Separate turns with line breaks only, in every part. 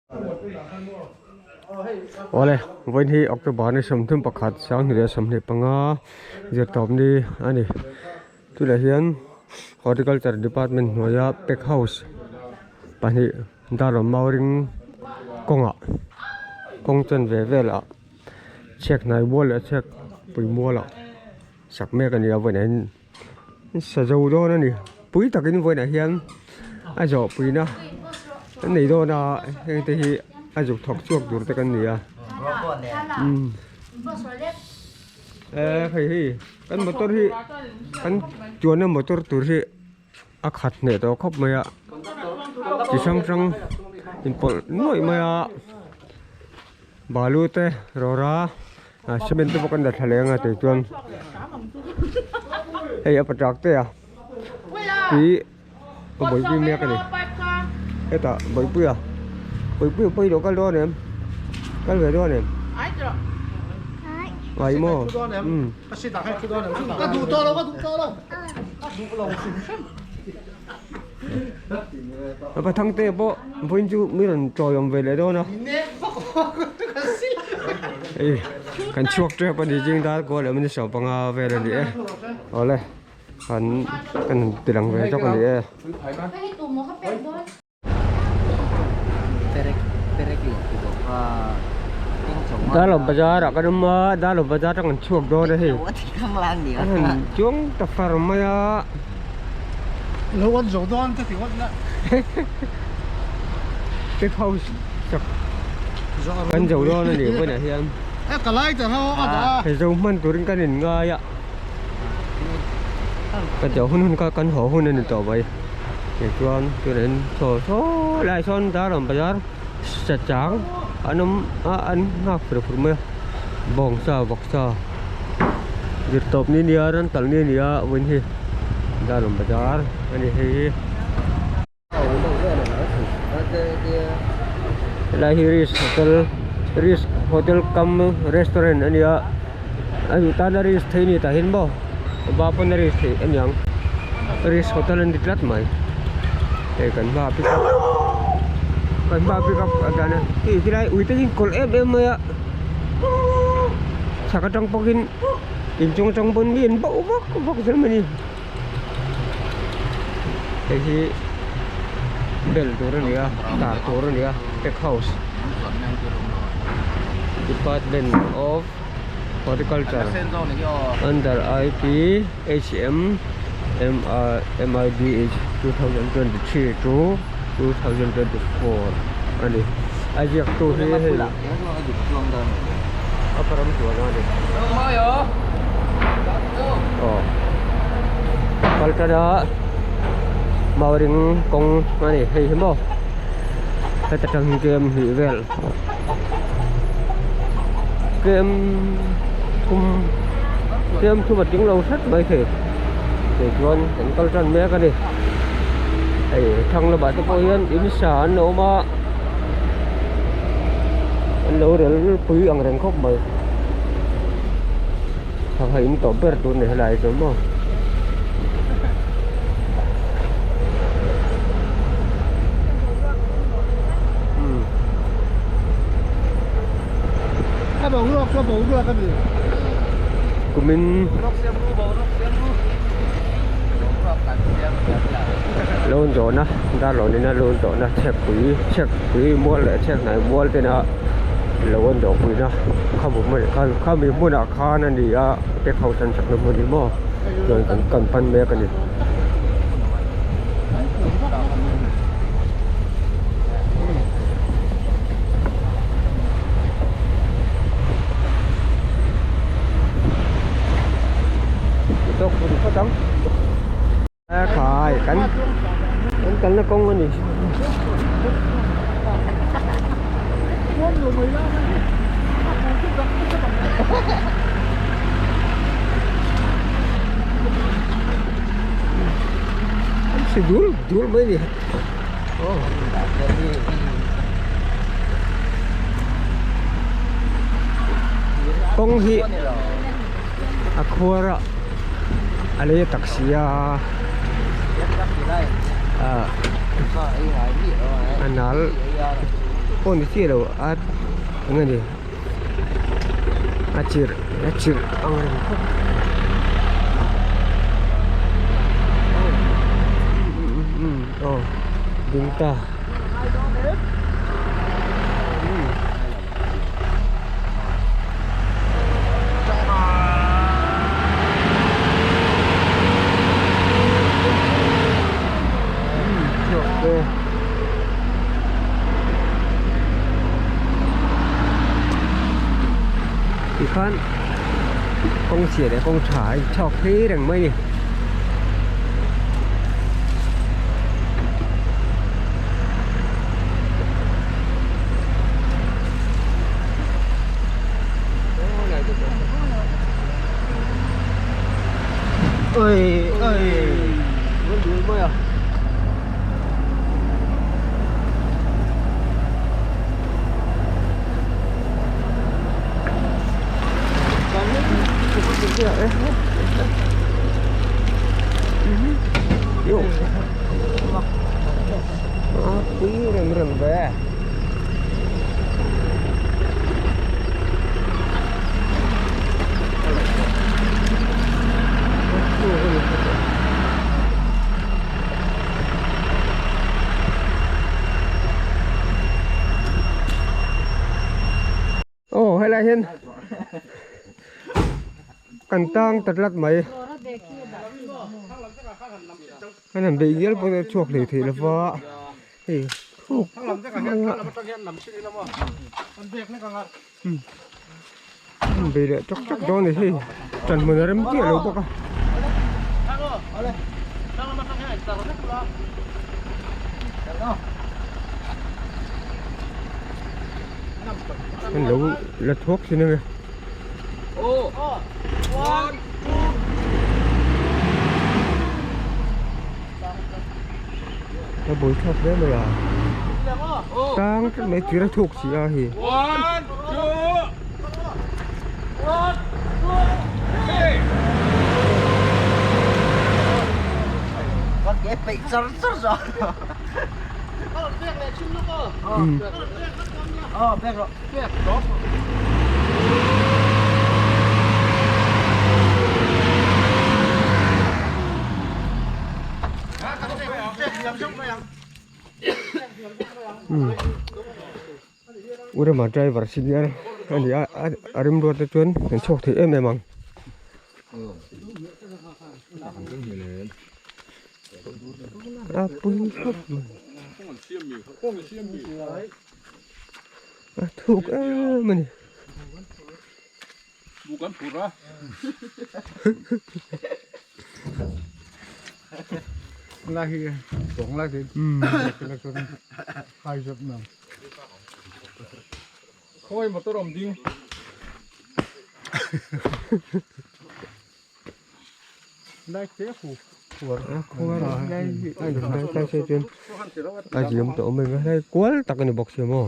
Awle vawiin hi October ni 31 2025 zirtawp ni a ni tunah hian horticulture department hnuaia pack house pahnih Darlawn Mauring kawngah kawng chanve velah chhiat hnai mual leh chhiat pui mualah sak mek a ni a vawiinah hian sa zo dawn a ni pui takin vawiinah hian a zawh puina an nei dawn a heng te hi a zuk thawk chhuak tur te kan ni a umm eh hei hi kan motor hi kan chuanna motor tur hi a khat hneh tawh khawp mai a chi hrang hrang inpawlh nuaih mai a balu te rawra ah cement te pawh kan la thla leh anga tih chuan hei a patak te a tui a buaipui mek a ni hetah buaipui a buaipui pawh i lo kal dawn em kal ve dawn em ai maw umm. A thangte pawh vawiin chu mi rawn chawi awm ve leh dawn a hei kan chhuak tep a ni zing dar kual leh minute 15 vel a ni e awle kan kan ti lang ve zawk a ni e. Darlawn bazar ah kan awm a Darlawn bazar atang kan chhuak dawn a hei a han chuang ta far mai a Tech house chak kan zo dawn a ni vawiinah hian hei zo hman turin kan in ngai a kan zo hun hun kha kan haw hun a ni tawh mai. Tichuan tunah saw saw lai sawn Darlawn bazar sa chang an awm a an nghak fur fur mai a bawngsa vawksa zir tawp ni nia ran kal ni nia vawiin hi Darlawn bazar a ni hei hi helai hi risk hotel risk hotel cum restaurant a nia a duh tan a risk thei a ni tah hian maw va pawn a risk theih a niang risk hotel an ti tlat mai hei kan hma ah pick up kan hma ah pick up a dan a hei helai ui te hi kawlh em em mai a chhak atang pawhin inchung atang pawn mi an bauh vak vak zel mai a ni hei hi bel tur a ni a tar tur a ni a pack house department of horticulture under I_P_H_M M_R_M_I_D_H 2023 to 2024 a ni a ziak tu hi hei a param chuan a ni aw kaltana mauring kawng a ni hei hi maw heta tang hi kem hnih vel kem thum kem thum a tling lo hret mai thei tichuan kan kal tan mek a ni hei thlang lamah te pawh hian in sa an lo awm a an lo rel pui ang reng khawp mai thang ha in tawp ber tur a ni helai chu maw. Kumin loan zawhna Darlawn ina loan zawhna chhekpui chhekpui mual leh chhek hnai mual tena lo an zawhpuina khami hmun khami hmunah khan a ni a pack house an sakna hmun hi maw chuan kan kan pan mek a ni. Khai kan kan kalna kawng a ni. An si dul dul mai a ni. Kawng hi a khuar a a lei a tak si a ah a nal. pawh ni chiah lo a eng nge ni a chirh a chirh ang reng khawp aw ding ta. Tikhan kawng chhia leh kawng tha a inchhawk phei reng mai a ni. Ôi ôi mai à. A pui rem rem ve. Aw helai hian kan tang ta tlat mai an han beih ngial pawh a chhuak hlei thei lova hei khuk mai a an bei leh tawk tawk dawn a ni hei ṭan hmun a rem chiah lo bawk a. An lo la thuak thin ange. A bul thlak hle mai a. Tang tlat mai tir a thuk si a hei. U rama driver senior a ni a a rimruat te chuan kan chhuak thei em em ang. A pui khawp mai a thuk em a ni. A ziam tawh awm em a helai kual tak a ni bawk sia maw.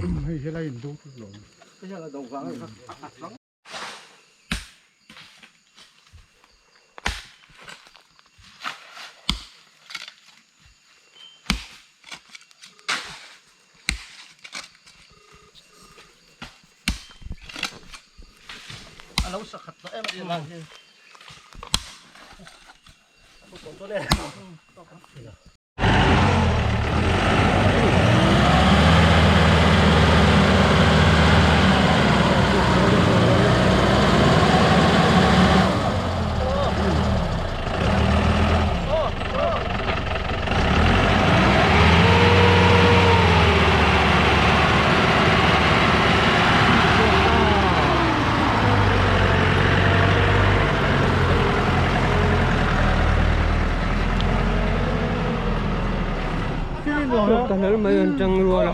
Ta hlel mai an tang rual a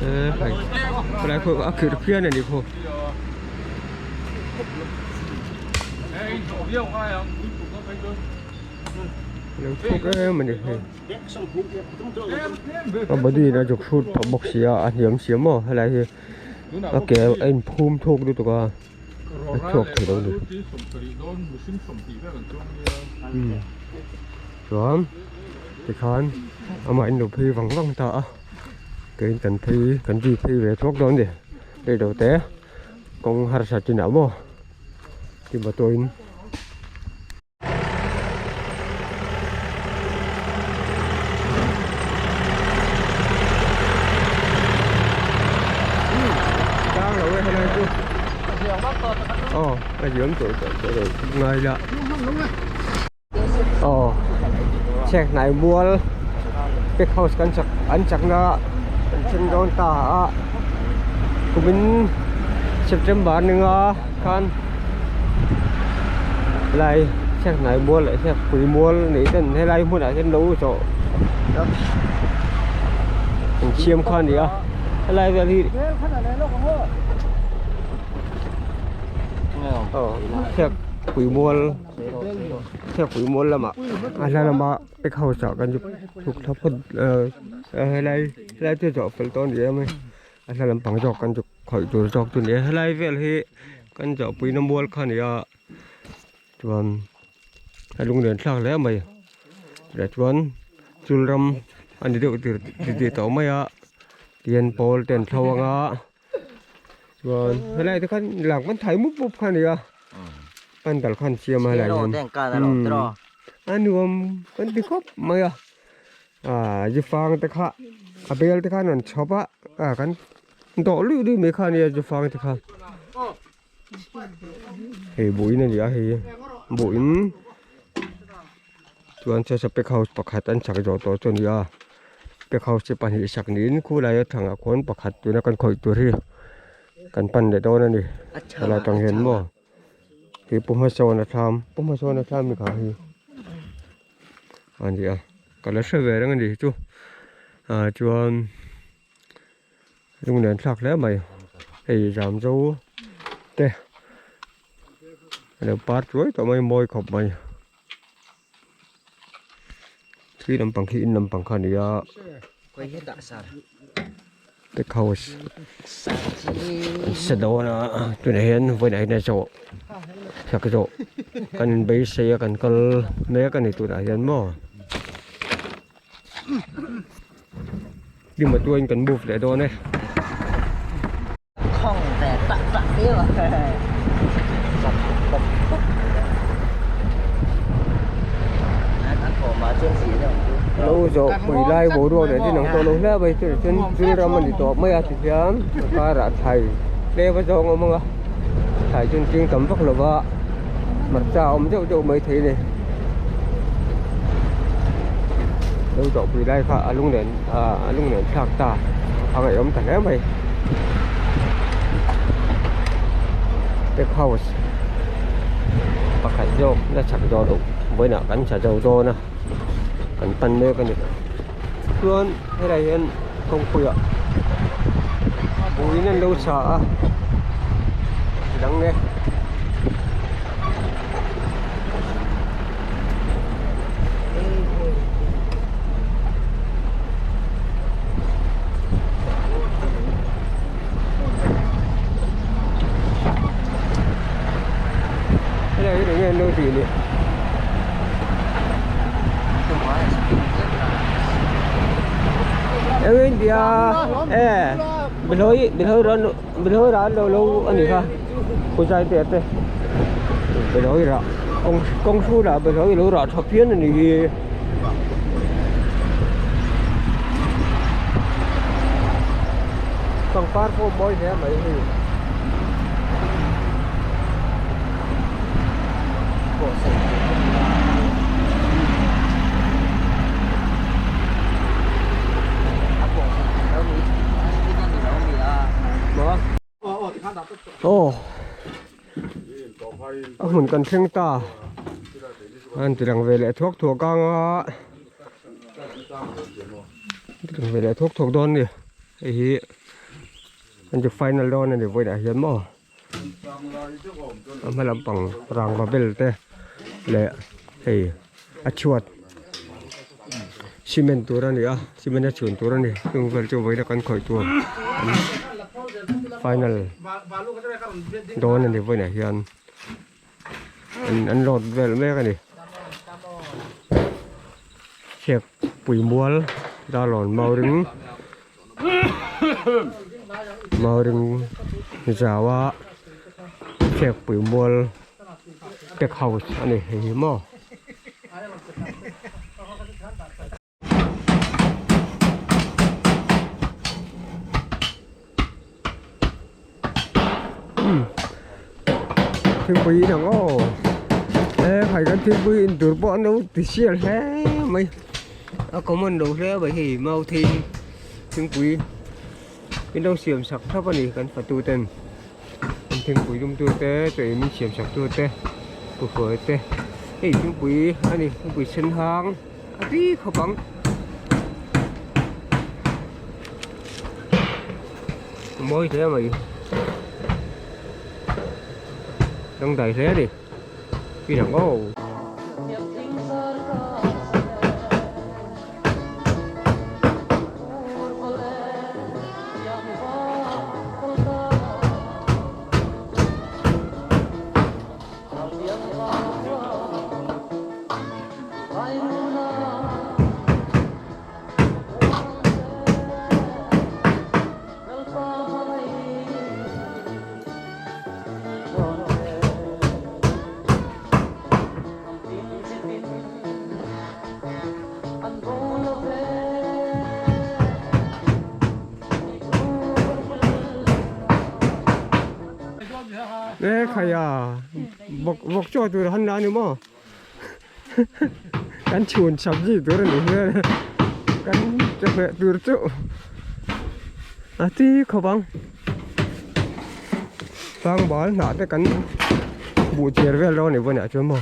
e hei helai pawh a khirh phian a ni khaw. Lo thuk em a ni hei a body in a jawk hrut tawh bawk si a a hniam si a maw helai hi a ke a inphum thuk lutuk a a chhuak thei lo a ni chuan tikhan amah in lo phei vang vang ta a. Kein kan phei kan zui phei ve thuak dawn a ni reilote te kawng harsa chinah maw ti mawtawin. Tang lo e helai chu aw a ziam tawh tawh tawh lo ngai la aw chhek hnai mual pack house kan chak an chakna an then dawn ta a kumin September ni nga khan lai chhek hnai mual leh chhek pui mual nei ten helai hmunah hian lo zawh an siam kha a ni a helai vel hi aw chhek pui mual chhek pui mual lamah a hla lama pack house ah kan chhuk thla phawt ah helai helai chu zawh fel tawh a ni em a a hla lampang zawk kan chhuk khawih tur zawk chu a ni a helai vel hi kan zawhpuina mual kha a ni a chuan a lunglen thlak hle mai tah chuan chul ram a ni deuh tir titih tawh mai a tihian pawl te an thlo ang a chuan helai te khan lang kan thai mup mup kha a ni a pandal khan siam a helai hian a nuam kan ti khawp mai a ah zufang te kha a bel te khan an rawn chhawp a ah kan dawh luih luih mai kha a nia zufang te kha. Hei buhin a ni a hei buhin chuan chasa pack house pakhat an sak zawh tawh chu a ni a pack house chu pahnih sak niin khulai a thangah khuan pakhat tuna kan khawih tur hi kan pan leh dawn a ni helai atang hian maw hei pu hmasawn a thlam pu hmasawn a thlam ni kha hi a ni a ka la hre ve reng a ni chu ah chuan. Lunglen thlak hle mai hei zam zo te a lo par chuai tawh mai mawi khawp mai khi lampang khi in lampang kha a ni a pack house an sa dawn a tunah hian vawiinah hian a zawh sak zawh kan inbeisei a kan kal mek a ni tunah hian maw. Lima tuain kan move leh dawn e.
Khong ve tak tak viau a.
Lo zawh pui lai boruak leh din ang tawh lo hle mai chu chuan thil ram a ni tawh mai a tihian a karah thlai tlem a zawng awm ang a thlai chu an ching tam vak lo va hmarcha a awm deuh deuh mai thei a ni. Lo zawh pui lai kha a lunglen ah a lunglen thlak ta a ngaihawm ta hle mai pack house pakhat zawk la chak zawh loh vawiinah kan tha zo dawn a kan pan mek a ni chuan helai hian kawngpuiah buin an lo chah a dang e. Helai hi enge an lo tih ni? Eng India e bilhoi bilhoi ran bilhoi ran lo lo a ni kha khawzai te te bilhoi rah kawng kawng hrul ah bilhoi lo rah tha phian a ni hi. Pangpar pawh mawi hle mai hei. Aw a hmun kan thleng ta a han ti lang ve leh thuak thuak ang a ti lang ve leh thuak thuak dawn a ni hei hi an ti final dawn a ni vawiinah hian maw. A hma lampang rangva bel te leh hei a chhuat cement tur a ni a cement a chhun tur a ni chung vel chu vawiin a kan khawih tur an final dawn a ni vawiinah hian an load vel mek a ni chhiat pui mual darlawn mauring. Mauring zaua Thekpui mual pack house a ni hei hi maw. Thingpui in ang aw he khai kan thingpui in tur pawh an lo ti sial hle mai a common lo hle mai hei mau thei thingpui in lo siam sak thlap a ni kan fatu ten an thingpui lum tu te chaw ei min siam sak tu te pu hruai te hei thingpui a ni thingpui sen hang a tui khawp ang. Mawi hle mai dangdai hle a ni in ang aw. E khai a vawk vawk chaw tur han la a ni maw kan chhun sabzi tur a nih hmel kan chawhmeh tur chu a tui khawp ang tlangval hnah te kan buh chiar vel dawn a nih pawh chuan maw.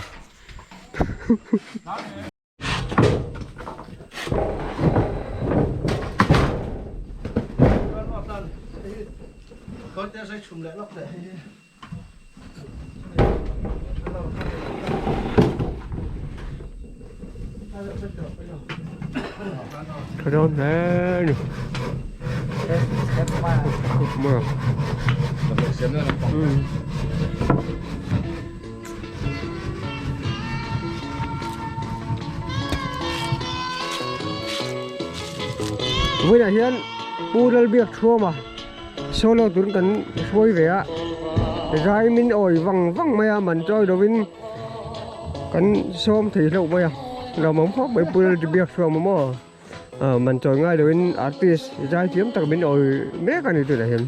Tha dawn hle a ni Vawiinah hian Pu Lalbiak Thuama solo tur kan hruai ve a zai min awi vang vang mai a man chawi lovin kan sawm thei hlauh mai a lawmawm khawp mai Pu Lalbiak Thuama maw man chawi ngai lovin artist zai thiam tak min awi mek a ni tunah hian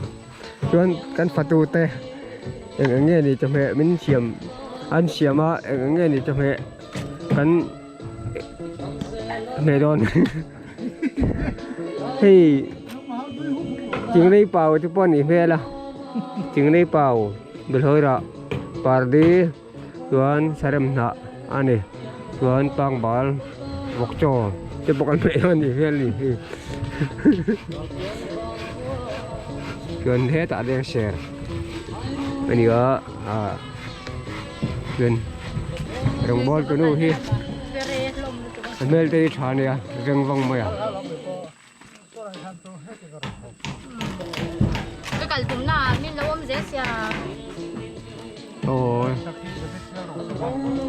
chuan kan fatu te eng eng nge ni chawhmeh min siam an siam a eng eng nge ni chawhmeh kan hmeh dawn hei chingrei pau te pawh a nih hmel a chingrei pau belhawi rah pardi chuan sarem hnah a ni chuan pangbal vawk chaw te bawk an hmeh a nih hmel a ni hei chuan hetah leng ser a ni a ah chuan rawngbawl tu nu hi a hmel te hi tha a nia veng vang mai a.
Ka kal tum na ah min lo awm zel sia.
Aw.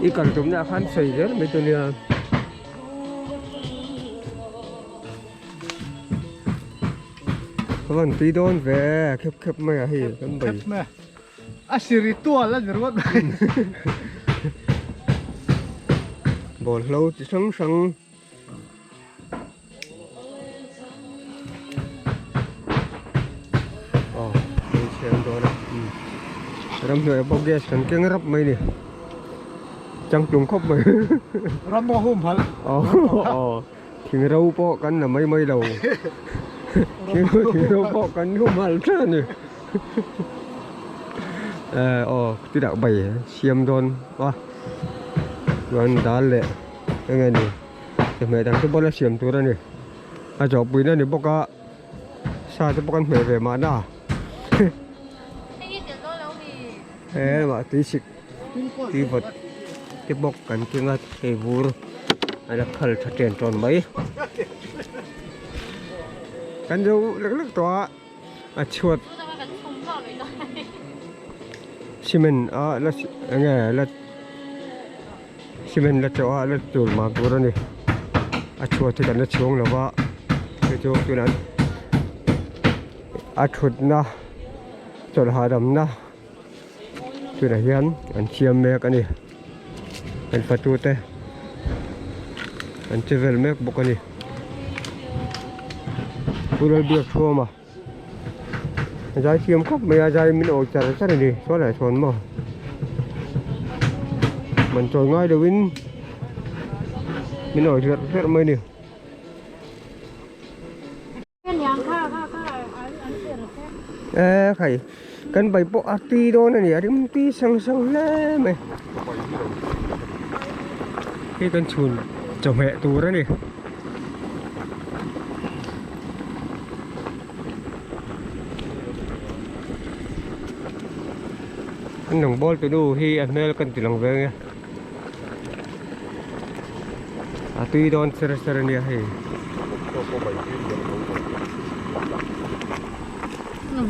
I kal tum na ah khan sawi zel mai chu nia. Ka van tui dawn ve khep khep mai a hei kan bai.
Khep mai a siri tual a ni ringawt mai.
Bawlhlo chi hrang hrang. Aw hmeichhe an dawn a ramhnuai ah pawh gas kan keng rap mai a ni changtlung khawp mai
ram pawh hum halh
aw aw thing ro pawh kan la mai mai lo thing ro pawh kan hum halh tlat a ni eh aw chutah bai siam dawn a chuan dal leh eng nge ni chawhmeh dang te pawh la siam tur a ni a zawhpui na ni bawk a sa te pawh kan hmeh ve mahna he lamah tui sik tui vawt te bawk kan keng a hei vur a la khal tha chen tawn mai kan zo lek lek tawh a a chhuat cement a la eng nge la. Cement la chauh a la tur mah tur a ni a chhuat hi kan la chhuang lo va hei chu tunah A thutna chawlh hahdamna tunah hian an siam mek a ni an fatu te an che vel mek bawk a ni Pu Lalbiakthuama zai thiam khawp mai a zai min awi char char a ni saw lai sawn maw man chawi ngai loin min awi hlerh hlerh mai a ni. E khai kan bai pawh a tui dawn a ni a rim tui sang sang hle mai hei kan chhun chawhmeh tur a ni. An rawng bawl tunu hi a hmel kan ti lang ve ang e. A tui dawn ser ser a nia hei.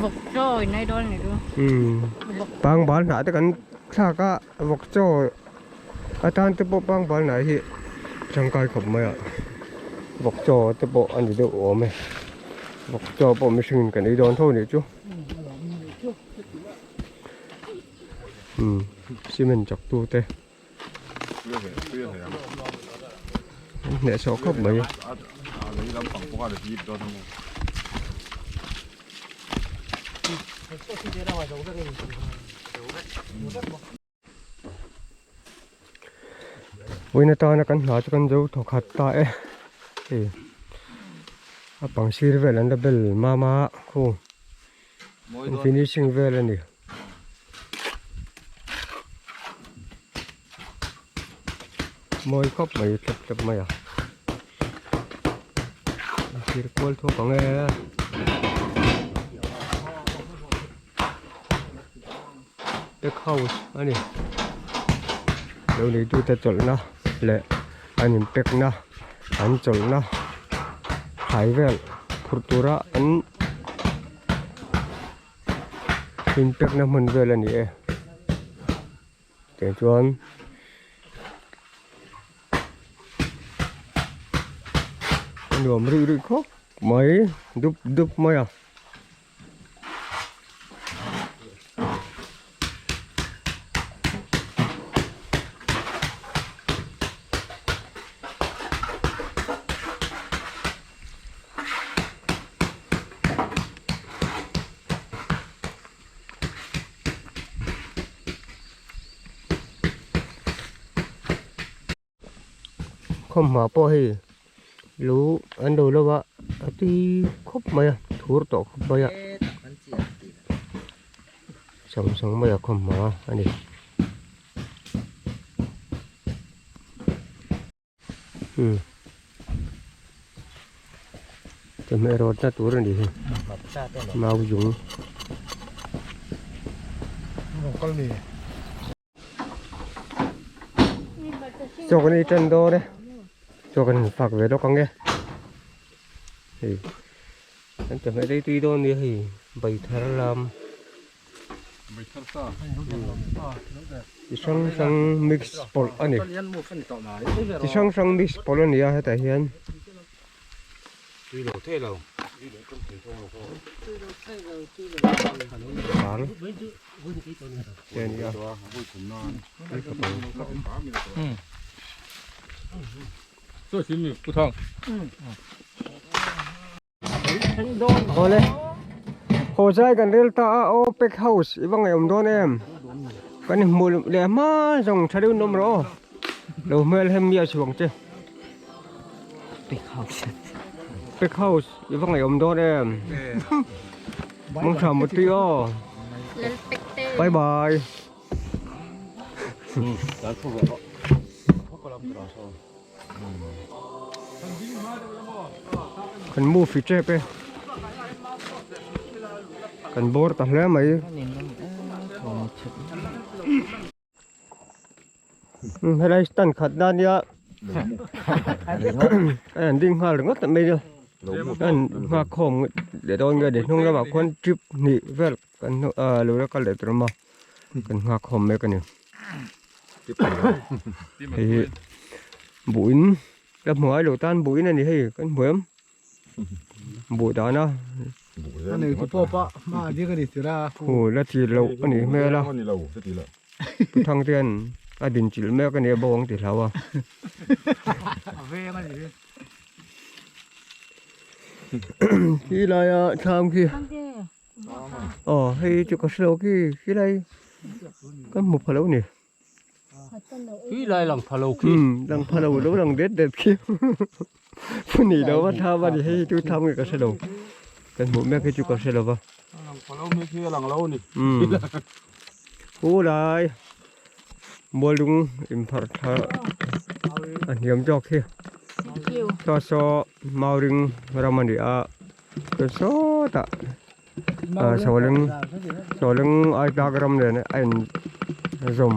Vawk chaw in ei dawn ni chu.
Umm pangbal hnah te kan thlak a vawk chaw atan te pawh pangbal hnah hi tangkai khawp mai a vawk chaw te pawh a ni deuh awm e vawk chaw pawh mihring in kan ei dawn tho a nih chu. Umm cement chak tu te an hneh sawh khawp mai. Vawiin atana kan hna chu kan zo thawkhat ta e hei a pang sir vel an la bel mam a khu an finishing vel a ni. Mawi khawp mai thlep thlep mai a an thlir kual thuak ang e. Pack house a ni lo neitute chawlhna leh an in pack na an chawlhna thlai vel phurh tura an in pack na hmun vel a ni e tichuan. A nuam rih rih khawp mai dup dup mai a. Khawmhma pawh hei lu an lo lo a a tui khawp mai a thur tawh khawp mai a sang sang mai a khawmhma a ni. Umm chawhmeh rawtna tur a ni hi mau zung. Chaw kan ei tan dawn e chaw kan han fak ve lawk ang e hei kan chawhmeh rei tui dawn nia hei bai thar lam chi hrang hrang mix pawlh a ni chi hrang hrang mix pawlh a ni a hetah hian. Dal te a ni a Awle haw zai kan rel ta a aw pack house i va ngaihawm dawn em kan inhmuh leh hma zawng tha deuhin awm rawh aw lo hmel hem miah chhuang che pack house pack house i va ngaihawm dawn em mangtha mutui aw bye bye. Kan move tep e kan bawr ta hle mai helai stand khat na nia a an ding nghal ringawt mai a an nghak khawm leh dawn nge ni hnung lamah khuan trip hnih vel kan lo la kal leh tur a kan nghak khawm mek a ni hei hi buhin la hmu ngai lo tan buhin a ni hei kan hmu em buh dana.
A nei tu pawh pah hma a ding a ni tir a.
Hu la chi loh a nih hmel a. Pu Thangtea'n a din chilh mek a nia bawng ti hlau a.
A veng a ni hi.
Khi laia thlam khi. Aw hei chu ka hrelo khi khi lai ka hmu pha lo ni.
Khi lai lang pha lo khi.
Lang pha lo lo lang det det khi. Pu ni lo va tham a ni hei chu tham nge ka hre lo. Kan hmuh mek hi chu ka hre lo va.
Lang pha lo mi khi a lang lo ni.
Pu lai mualung inpharh thla a hniam zawk hi. Saw saw mauring ram a ni a. Chuan sawtah sawleng sawleng ai tlak ram nen a in zawm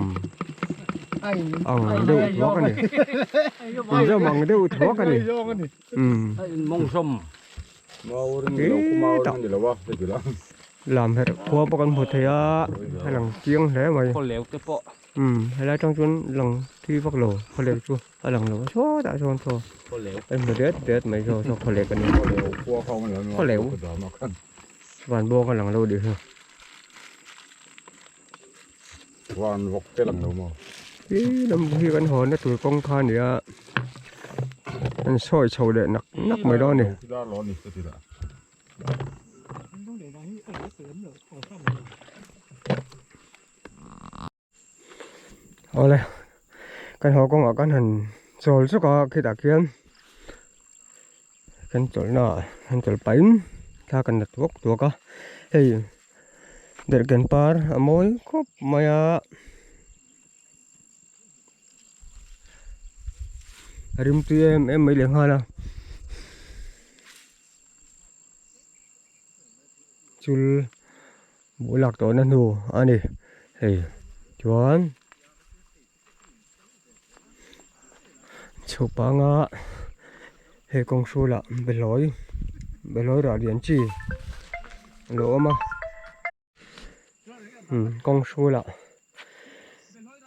ang deuh thuak a ni in zawm ang deuh thuak a ni umm lam herh khua pawh kan hmu thei a a lang chiang hle mai umm helai atang chuan lang thui vak lo khawlek chu. A lang lo sawtah sawn saw a hmu det det mai saw saw khawlek a ni khawleu van bawk a lang lo dih hi
van vawk te lang lo maw
khi lam hi kan hawn na tur kawng kha a ni a an sawi chho leh nak nak mai dawn a ni. Awle kan haw kawngah kan han chawl chuk a khitah khian kan chawlhna ah kan chawlh pahin thla kan la tuak tuak a hei derhken par a mawi khawp mai a a rimtui em em mai leh nghal a chul. Buh lak tawhna hnu a ni hei chuan chhuk panga hei kawng hrulah behlawi behlawi rah lian chi a lo awm a umm kawng hrulah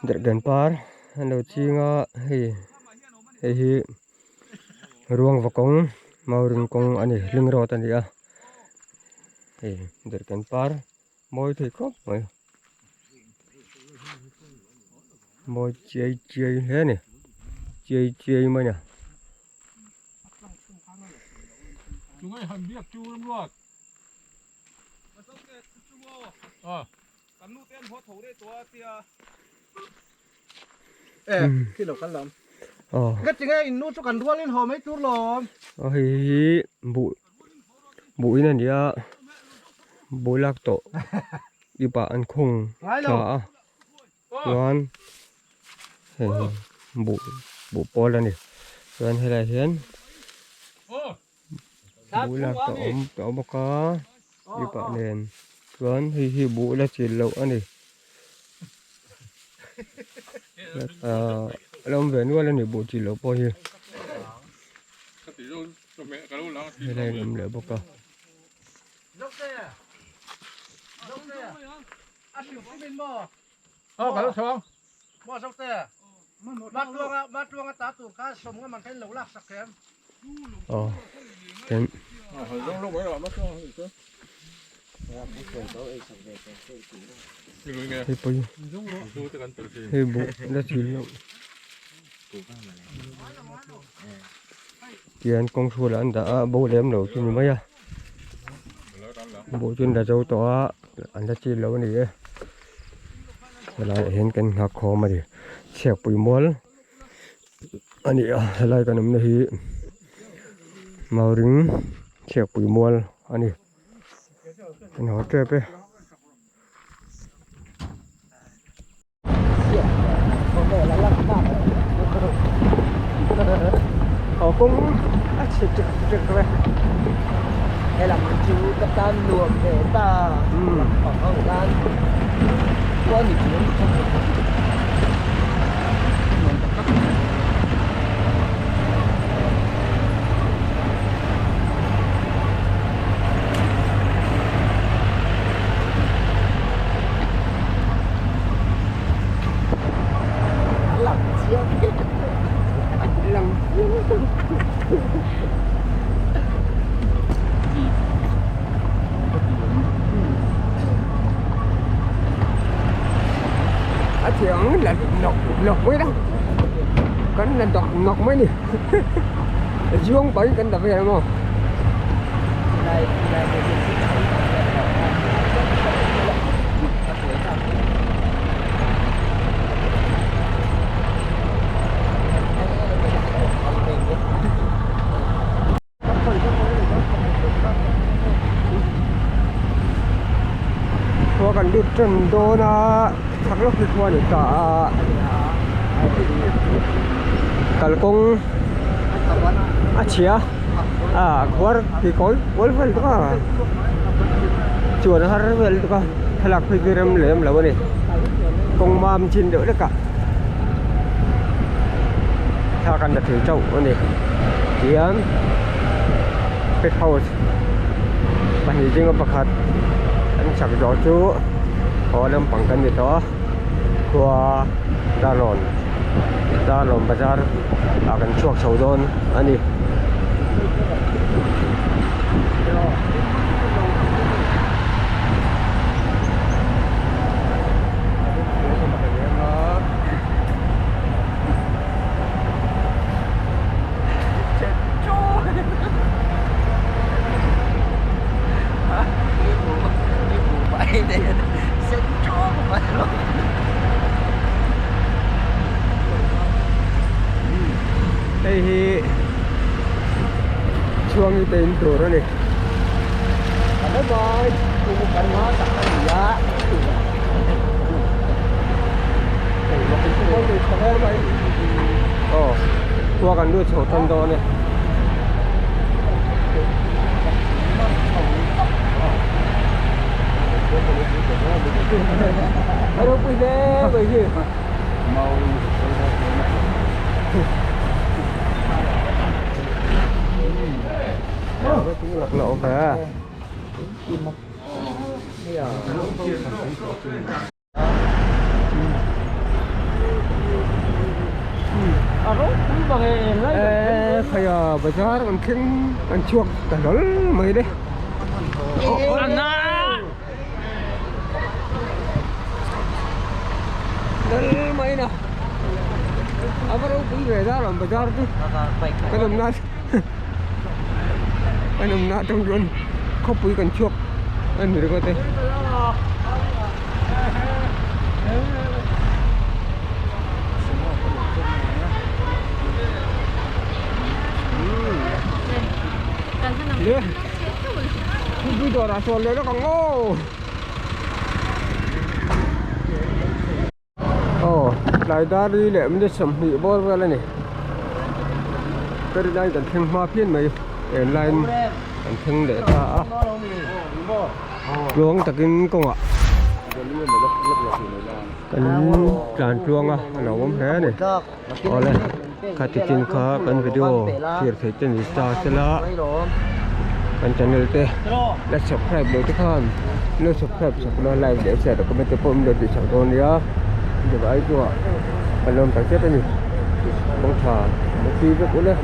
derhken par an lo ching a hei hei hi ruangva kawng mauring kawng a ni hling road a ni a. Hei derhken par mawi thei khawp mai mawi chiai chiai hle a ni chiai chiai mai a Aw hei hi buh buh in a ni a buh lak tawh ip ah an khung tha a chuan hei buh buh pawl a ni chuan helaiah hian buh lak tawh a awm tawh bawk a ip ah nen chuan hei hi buh la chil loh a ni ahh a lo awm ve nual a ni buh chil loh pawh hi. Helai an awm leh bawk a. Aw tin hei pawh hi hei buh la chil loh. Tihian kawng hrual an dah a bo lem lo chu ni mai a buh chu an la zo tawh a an la chil lo a ni e helai ah hian kan nghak khawm a ni chhiakpui mual a ni a helai kan awmna hi mauring chhiakpui mual a ni kan haw tep e. Họ cũng
ṭek He lam chu ka tan nuam ve ta lam pang ho tan khua ni chuan nuam tak tak.
Nawk mai la kan la dawk nawk mai ni zuang pahin kan la vel ang aw. Khua kan lut tan dawn a chhak lawk hi khua a ni ta a kalkawng a chhia a khuar ti kawi kual vel bawk a chuan har vel bawk a thlalak phei chu rem lem lo a ni kawng mam chin deuh hlek ah thla kan la thei chauh a ni tihian pet house pahnih zinga pakhat an chak zawh chu haw lampang kan ni tawh a khua Darlawn Darlawn bazar ah kan chhuak chho dawn a ni. Hei hi chhuangi te in tur a ni. Aw khua kan lut chho tan dawn e. A ropui hle mai hi. Khaia bazar kan thleng kan chhuak ta hlawl mai le. Lal mai na a va ropui ve Darlawn bazar chu kan awm na kan awm na atang chuan khawpui kan chhuak a ni ringawt e. Khawpui dawrah sawn leh lawk ang aw. Aw tlai dar li leh minute 20 bawr vel a ni. Ferry line kan thleng hma phian mai en line kan thleng leh ta a. Tluang takin kawngah kan tlan tluang a a lo awm hle a ni. Awle khati chin kha kan video thlir theih te ni ta sela kan channel te la subscribe lo te khan lo subscribe sak la like leh share leh comment te pawh min lo tih sak dawn nia hetiang ai chungah kan lawm tak zet a ni kawng tha a tui vek ule.